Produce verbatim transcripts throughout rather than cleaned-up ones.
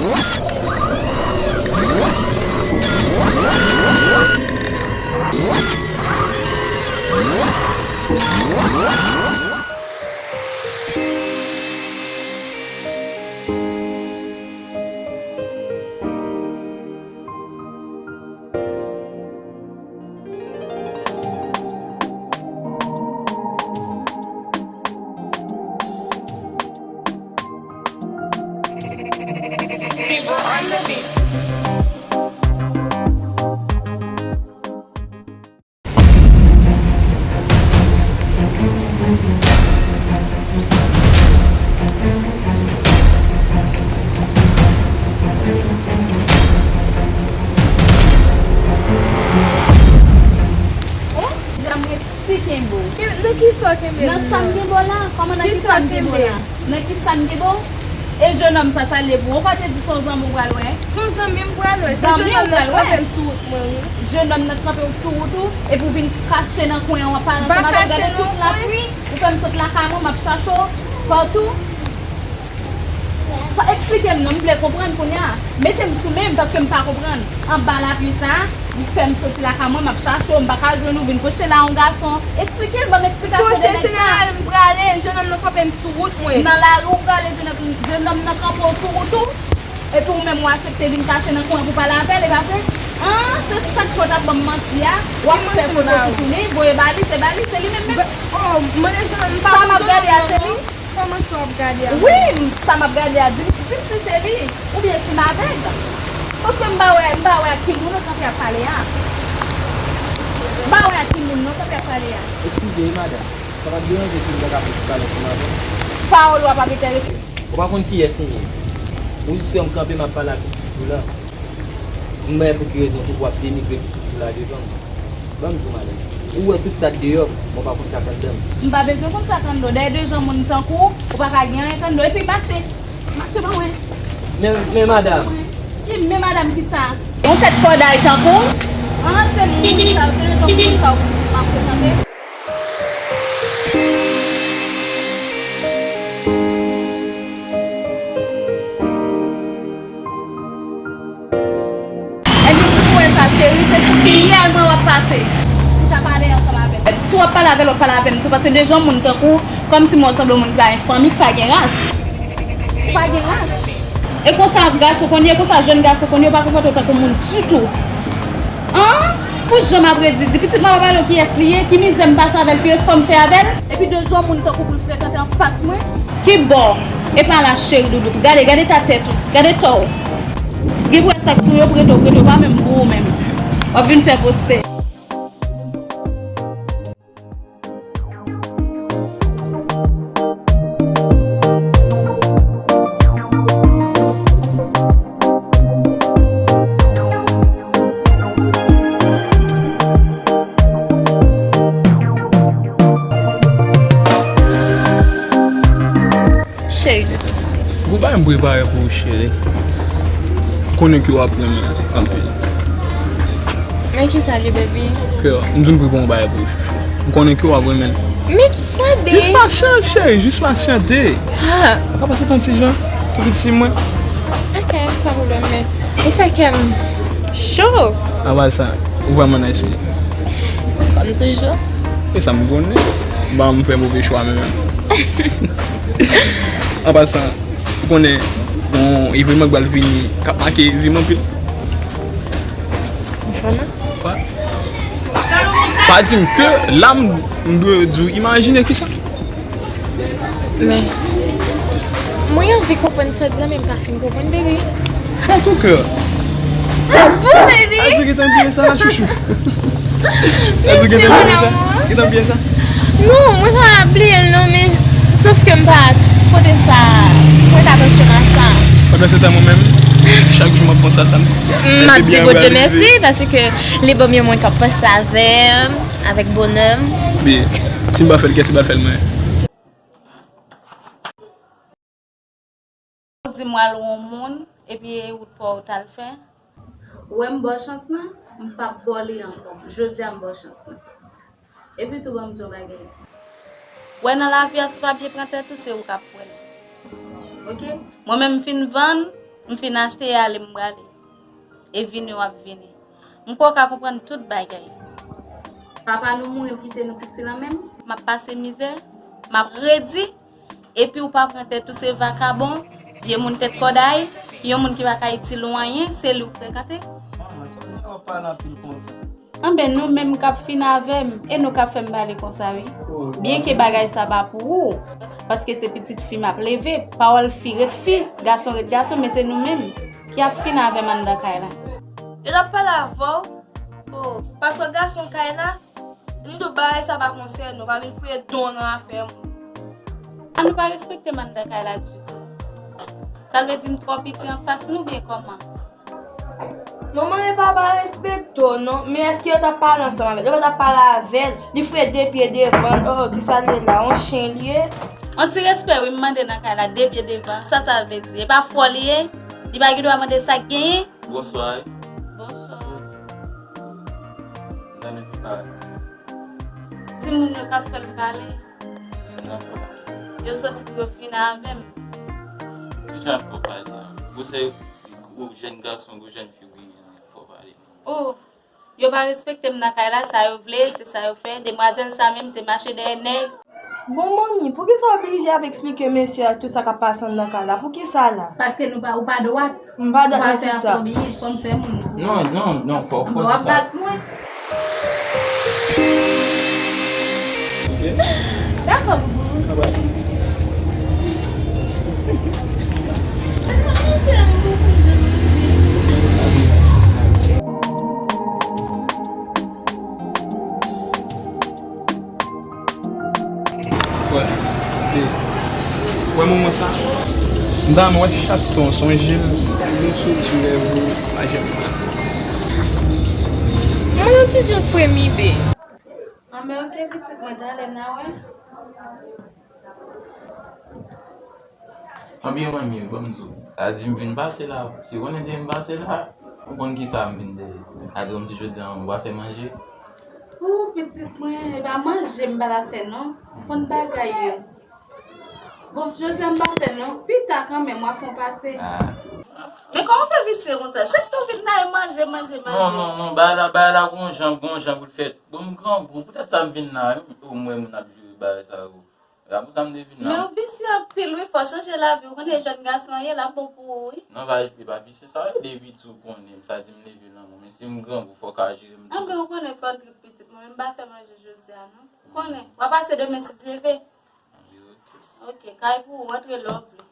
Dam resi kenbe w. Nan ki sa w kenbe m nan? Nan sa m kenbe w la? Kòman nan ki sa m kenbe w la? Nan ki sa m kenbe w? E jennonm sa, sa l ye pou ou? Ou pa te di se yon zanmi w pral wè? Se yon zanmi m pral wè. Se jennonm nan k kanpe m sou wout mwen, wi. Jennonm nan k kanpe w sou wout ou, epi w vin kache nan kwen an, w ap pale ansanm avè l, gade tout lapli, ou fè m sot lakay mwen, m ap chache w patou. Pa eksplike m non, m vle konprann kounye a. Mete m sou men m, paske m pa konprann. Anba lapli sa, ou fè m soti lakay mwen, m ap chache w, m pa ka jwenn ou, vin pwoche la yon gason. Eksplike m, ban m eksplikasyon de nèg sa. Pwoche, se nan lari m prale, jennonm nan kanpe m sou wout mwen. Nan lari w prale, jennonm, jennonm nan kanpe w sou wout ou? Epi ou menm ou aksepte vin kache nan kwen pou pale avè l, e pa vre? An, se sa k fè w t ap ban m manti a, w ap fè foto toutouni, voye ba li, se ba li, se li menm menm. Oh, mande jennonm, m pa konn non. Sa m ap gade a, se li? Kòman sa w ap gade a? Wi, m- sa m ap gade a, di m, di m si se li, oubyen si m avèg. Paske m pa wè, m pa wè ak ki moun ou kanpe ap pale a. M pa wè ak ki moun non kanpe ap pale a. Eskize wi, madanm. Sa p ap deranje si m ta ka plis pale ansanm avè w? Pawòl ou a p ap enterese m. Ou pa konn kiyès m ye. Ou jis wè m kanpe, m ap pale ak pitit ou la. M pa wè pou ki rezon tou pou w ap denigre pitit ou la devan m. Ban m di w, madanm. Ou wè tout sa k deyò m, men w pa konn sa k anndan m. M pa bezwen konn sa k anndan w. Dèyè de jan moun tankou w, ou pa ka gen anyen k anndan w. Epi mache. Mache ban mwen. Men, men madanm. Ki men madanm ki sa? Yon tèt kòday tankou w? An, se moun sa yo, se de jan moun sa yo m ap frekante. Epi si w wè sa, cheri, se sou fiyèl mwen w ap pase. Ou ka pale ansanm avè m. Si w ap pale avè l, w ap pale avè m tou, paske de jan moun tankou w, kòmsi mwen sanble yon moun ki pa gen fanmi, ki pa gen ras. Ou pa gen ras. E konsa gason konn ye, konsa jèn gason konn ye, yo pa konprann yo tankou moun ditou. An? Pou jan m ap redi, di pitit mwen pa pale w kiyès li ye, ki mizè m pase avè l, ki efò m fè avè l. Epi de jan moun tankou w pou l frekante anfas mwen. Ki bò? E pa la cheri doudou. Gade, gade ta tèt ou. Gade tò w. Gen pou wè sa k sou yo, prete w, prete w, pa menm pou ou menm. W ap vin fè poste. Cheri doudou. Gwo bagay m prepare pou ou, cheri. M konnen ke w ap renmen l anpil. Men kisa li, baby? Kè, m di m prepare yon bagay pou ou, chouchou. M konnen ke w ap renmen l. Men kisa, baby? Jis pasyante, cheri, jis pasyante. Ah. Ka pase tan ti jan, tou piti mwen. Ok, pa pwoblèm, men ou fè kè m cho. Apa sa, ou vrèman nice, wi. Kòm toujou. E sa m konnen. Bon, m fè move chwa, men menm. An pasan, ou konnen, yon evènman k pral vini, k ap make vi m anpil. Evènman? Wi. Pa di m ke la, m, m dwe di w, imajine kisa. Men, mwen anvi konprann sa w di a, men m pa fin konprann, baby. Fò tou kè. Ah bon, baby? Èske w gentan bliye sa la, chouchou? Èske w gentan bliye sa? Gentan bliye sa? Non, mwen pa bliye l non, men sof ke m pa pote sa, pote atansyon a sa. Pandan se tan mwen menm, chak jou m ap panse a sa, m di, m ap di Bondye mèsi, paske li ban m yon moun k ap panse avè m, avèk bonè m. Men, si m pa fè l kè, se pa l fè l mwen. Ou di m w al wè yon moun, epi e wout pa w ou t al fè. Ou wè m ba w chans lan, m p ap ba w li ankò. Jodi a m ba w chans lan. Epi tou ban m di w yon bagay. Ou wè nan lavi a, si w ta byen pran tèt ou, se ou k ap pran l. Oke? Mwen menm m fin vann, M fin achte e ale m prale. E vini w ap vini. M kwè w ka konprann tout bagay. Papa nou mouri, l kite nou piti lan menm. M ap pase mizè, m ap redi, epi w pa pran tèt ou se vakabon, vye moun tèt kòday, yon moun ki pa ka itil ou anyen, se li w frekante. Manman, sa w gen w ap pale anpil konsa? Anben, nou menm k ap fin avè m, e nou k ap fè m pale konsa, wi. Byenke bagay sa pa pou ou, paske se pitit fi m ap leve, pawòl fi ret fi, gason ret gason, men se nou menm ki ap fin avè m anndan kay la. Yo t ap pale avè w? O, paske w gason kay la, m di w bagay sa pa konsène w, pa vin fouye don nan afè moun. A nou pa respekte m anndan kay la ditou. Sa vle di m twò piti anfas nou byen kòman? Manman, e pa pa respekte w non, men èske yo t ap pale ansanm avè l? Yo pa t ap pale avè l, li fouye de pye devan l, o, kisa l ye la, yon chen l ye? On ti respè wi m mande nan kay la, de pye devan, sa sa vle di? E pa fò li ye? Li pa gen dwa mande sa k genyen? Bonswa. Bonswa. Timoun yo k ap fè m pale. Yo soti pou yo fin avè m. Kijan fò pale a? Gwosè, gwo jèn gason, gwo jèn fi w genyen an, fò pale non. O, yo pa respekte m nan kay la, sa yo vle, se sa yo fè. Demwazèl sa menm, se mache dèyè nèg. Bon, manmi, poukisa w oblije ap eksplike mesye a tout sa k ap pase anndan kay la? Poukisa la? Paske nou pa, ou pa dwat. M pa dwat nan kisa? Ou pa fè afwobi, fò m fè moun pou ou. Non, non, non, fò, fò di sa. Anben w ap bat mwen. Dakò, boubou. Wè, e, wè moman sa. M ta renmen wè chak tan w sonje l. Yon sou ti rèv ou pa janm pase. Mwen yon ti jan fremibe. Anben oke pitit mwen, talè n a wè. Anben manmi, ban m di w. Sa di m vin pase la, si w konnen depi m pase la, ou konn kisa m vin de. Sa di kòmsi jodi a ou pa fè manje. Ou pitit mwen, e pa manje m pa la fè non. Konn bagay yo. Bon, jodi a m pa fè non. Pita kanmenm, w a fè yon pase. Ah. Men kòman w fè visye konsa? Chak tan w vin la, e manje, manje, manje. Non, non, non, bagay la, bagay la gon jan, gon jan pou l fèt. Bon, m grangou, poutèt sa m vin la, wi, pou m wè moun ap jere bagay sa yo. La pou sa m te vin la. Men w visye anpil, wi, fò w chanje lavi w. Ou konnen jèn gason an ye, l ap bon pou ou, wi. Non, pa, e pa visye sa, e de piti w konnen, sa di m leve lanmou. Men si m grangou, fò w ka jere m tou. Anben, ou konnen fò n trip pitit mwen, men m pa fè manje jodi a, non. Ou konnen, w a pase demen si Dye ve. Anben, oke. Oke, kay pou ou, antre lè w vle.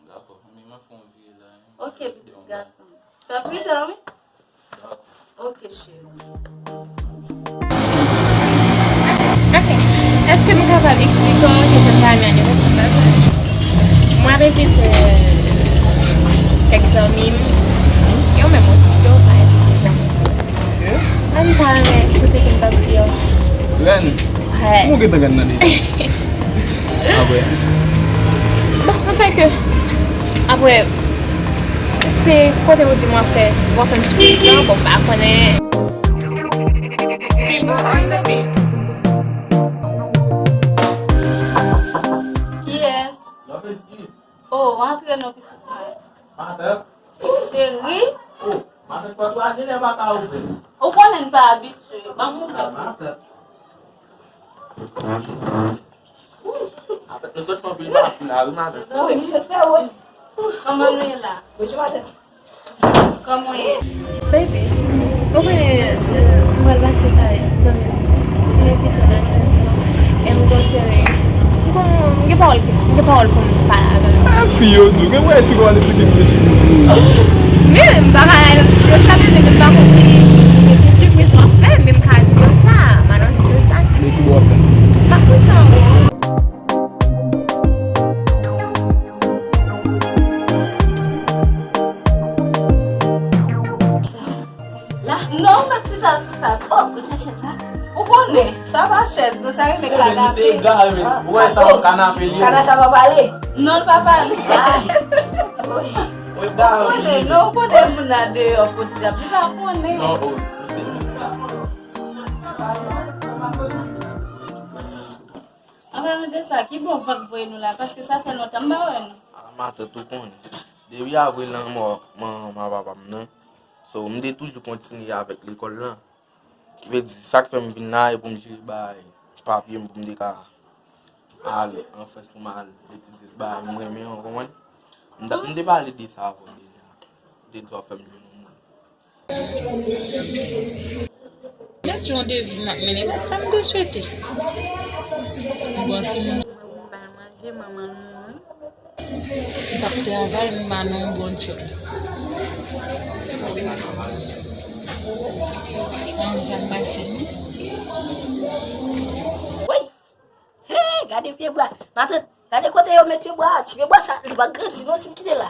Dakò, anben, m ap fè yon vire la, wi. Oke, pitit gason. Fè pridan, wi. Dakò. Oke, cheri. Oke. Èske m kapab eksplike w kijan m ta renmen anivèsè m ta fèt? Mwen ap envite kèk zanmi m, yo menm osi, yo pa envite zanmi m. Mwen ta renmen kote ke m t ap di w. Rèn. Wè. Kòman w gentan rèn nan deja? Apre. Bon, anfen ke, apre, se kote ou di mwen fè, mwen fè m sipriz lan, bon, m pa konnen. Kiyès? Oh, antre non, pitit mwen. Matant. Cheri. Oh, matant pa twa genlè pa ka ouvri. Ou konnen n pa abitye. Ban m ouvè. Matant. Matant, nou sot fè anpil bafou la, wi, matant. Wi, nou sot fè wont. Kòman nou ye la? Bonjou, matant. Kòman w ye? Baby, ou konnen, euh, m pral pase kay zanmi m. M envite w nan anivèsè l. E m gon sere. M gon, m gen pawòl, m gen pawòl pou m pale avè l. Ah, fi yo di w, gen wè si w konn esplike m de fi yo. Men, m pa ka, yo sa vle di m pa konprann. Ki sipriz w ap fè, men m ka di yo sa, m anonse yo sa. Men ki bò w ap fè? M ap kontan, bro. La, non, ou mèt chita sou sa. Oh, men sa chèz la. Ou konnen, sa pa chèz, non, sa rele kanape. Misye egare, men. Ou wè sa, yon kanape li ye. Kana sa pa pale? Non, l pa pale. Ou egare, wi. Ou konnen, non, ou konnen moun nan deyò podyab. Li pa konnen. Non, oh, misye egare. An palan de sa, ki bò vant voye nou la, paske sa fè lontan m pa wè nou. Ah, matant, ou konnen. Depi apre lanmò manman papa m nan, so, m te toujou kontinye avèk lekòl lan. Ki vle di, sa k fè m vin la, e pou m jere bay papye m, pou m te ka al an Frans pou m al etidye, se bagay m renmen an, w konprann? M ta, m te pale de sa avè w deja. M te di w ap fè m jwenn yon moun. Gad jan de vi m ap mennen, men sa m te swete. Bon timoun. Bay manje, manman l mouri. M t ap travay, m pa nan yon bon djòb. An, sa m pral fè, non? Woy! Hey, gade pye bwa. Matant, gade kote yo met pye bwa a. Ti pye bwa sa, li pa grandi non si l kite la.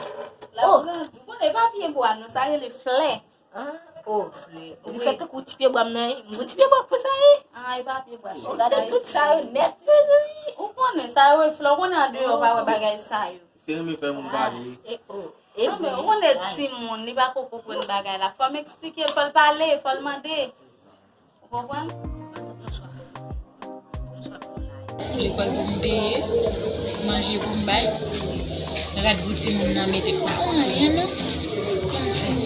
L ap grandi. Ou konnen pa pye bwa non, sa rele flè. Ah, oh, flè. Ou fè tankou ti pye bwa m nan, wi. M gon ti pye bwa pou sa, wi. Ah, e pa pye bwa. Oh, gade tout sa yo nèt, mezanmi. Ou konnen sa yo e flè, ou konnen andeyò pa wè bagay sa yo. Se renmen fè moun pale. Ah, e, oh, e non, men ou konnen timoun, li pa ko konprann bagay la. Fò m eksplike l, fò l pale, fò l mande. Ou konprann? Lekòl pou m peye, manje pou m bay. Rad pou timoun nan mete pa anyen non. Kòman fè?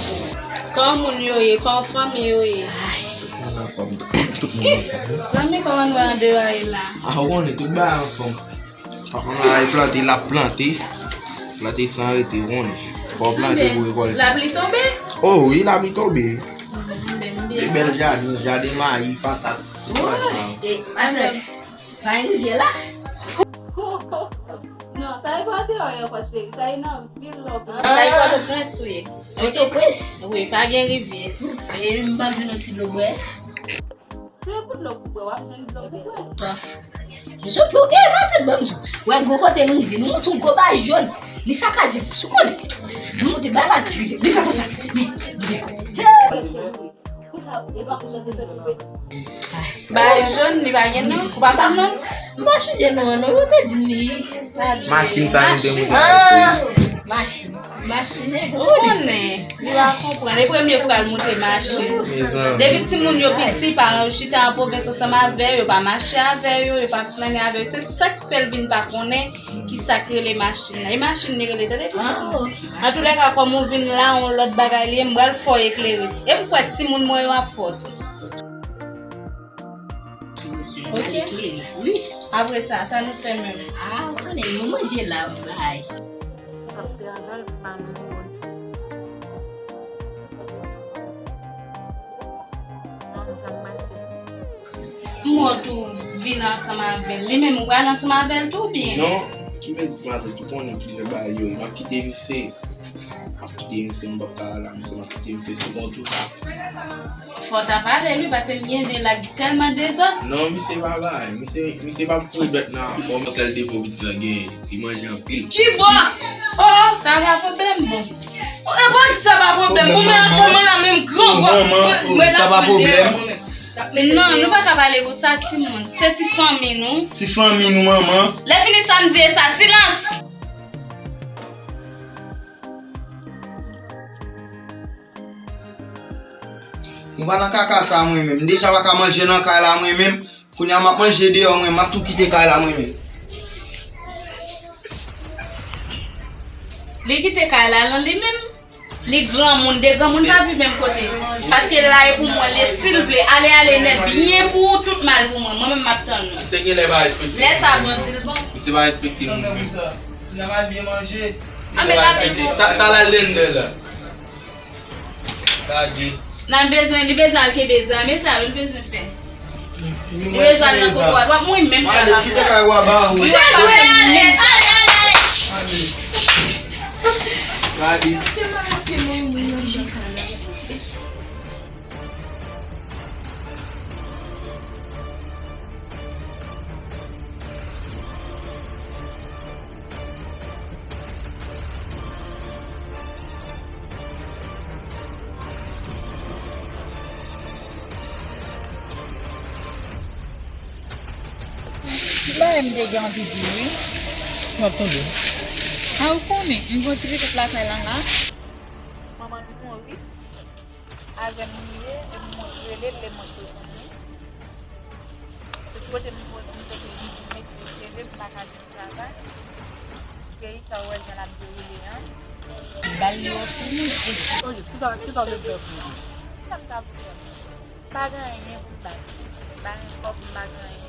Kòman moun yo ye? Kòman fanmi yo ye? Ay. Moun anfòm, tout moun anfòm. Zanmi, kòman nou andeyò a ye la? Ah, ou konnen, tout bagay anfòm. Papa m al plante, l ap plante. Plante san rete, ou konnen. Fò w plante pou rekòlte. Lapli tonbe? Oh wi, lapli tonbe. Gen bèl jaden, jaden mayi, patat, tout bagay sa. E, matant, pa gen rivyè la? Non, sa e pa deyò ankò, cheri. Sa e nan vil la. Sa e Pòtoprens ou ye. Pòtoprens? Wi, pa gen rivyè. E m p ap jwenn yon ti dlo bwè? Se pou dlo pou bwè, w ap jwenn dlo pou bwè. Swaf. M sot pou, e, matant, ban m di w. Wè gwo kote m rive, m monte yon gwo bay jòn. Li sakaje m, sou konnen. M monte bay la tire. Li fè konsa. Men, li fè. Hey! Bay jòn, li pa gen non? Ou pa konn non? M pa sonje non, non, yo te di m li. Machin sa nou te monte. Ah, machin. Machin. Ou konnen, li pa konprann. E premye fwa l monte machin. Depi timoun yo piti, paran yo chita an pwovens ansanm avè yo, yo pa mache avè yo, yo pa flannen avè yo. Se sa k fè l vin pa konnen ki sa k rele machin nan. E machin li rele, tande, pitit mwen. Ah, ok. Antoulèka, kòm ou vin la, yon lòt bagay li ye, m pral fè w eklere. E m kwè timoun mwen yo ap fè w tou. Ok. Wi. Apre sa, sa nou fè menm? Ah, ou konnen, nou manje la, bay. M wè w tou vin ansanm avè l. Li menm, ou pral ansanm avè l tou, oubyen? Non, ki vle di matant, ou konnen kilè bagay yo ye. M ap kite misye. M ap kite misye, m p ap ka la, misye, m ap kite misye sou kont ou. Fò w ta pale l wi, paske m gen de la ki tèlman dezòd. Non, misye pa bay. Misye, misye p ap foure dwèt nan afè w. Sèl defo pitit sa gen, li manje anpil. Ki bò? Oh, sa pa pwoblèm, bon. E pa di sa pa pwoblèm. Bon, men aktyèlman la, menm gran bò. Mwen, mwen la, sa pa pwoblèm. Non, nou pa ka pale konsa, timoun. Se ti fanmi nou. Ti fanmi nou, manman. Lè fini sa m di e sa, silans! Nou pa nan kaka sa mwen menm. M deja pa ka manje nan kay la mwen menm. Kounye a m ap manje deyò mwen, m ap tou kite kay la mwen menm. Li kite kay la nan li menm. Li granmoun, de granmoun pa viv menm kote. Paske la e pou mwen, li, si l vle, ale, ale nèt, byen pou ou, tout mal pou mwen. Mwen menm m ap tann ou. Misye genlè pa respekte. Lè sa bon, di l bon. Misye pa respekte moun menm. Misye pa respekte. Sa, sa la lendè la. Gade. Nan bezwen, li bezwen al kenbe zam, e sa yo li bezwen fè. Li bezwen al nan kokorat. W ap mouri menm jan l ap mouri. Yo ap mouri menm jan. Gade. Bagay m te gen anvi di wi. M ap tande. A, ou konnen, m gen yon ti pitit lakay la la. Manman l mouri. Avè m li ye, e m mont rele l, lè m mont reponn li. Epi kote m poze m, kote m mete seve, m pa ka jwenn travay. Peyi sa w wè jan l ap dewoule an. Bal li ofri nou. Oye, ki sa ki sa vle fè pou ou? Sa m ta pou fè? M pa gen anyen pou m ba li. M pa gen kòb, m pa gen anyen.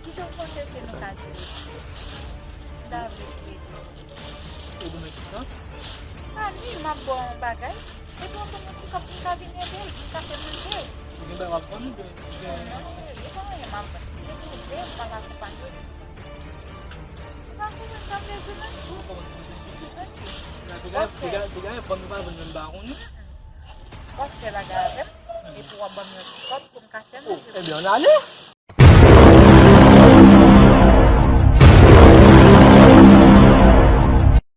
Kisa w panse ke nou ka di? M ta vle ede. Ou ban mwen ti chans? Pa ni, m ap ba w yon bagay. Epi w ap ban m yon ti kòb pou m ka vin ede l, pou m ka fè manje. Ou gen bagay w ap ban m oubyen ou gen Non, cheri, e pa anyen m ap ban. Se pou ede m, m ap akonpanye l. Ou pa konprann sa m vle di menm? Ou konprann sa m vle di? Piga piga piga ban m pa vin menm ba ou ni. W ap fè bagay avè m, epi w ap ban m yon ti kòb pou m ka fè manje. Ebyen, ann ale.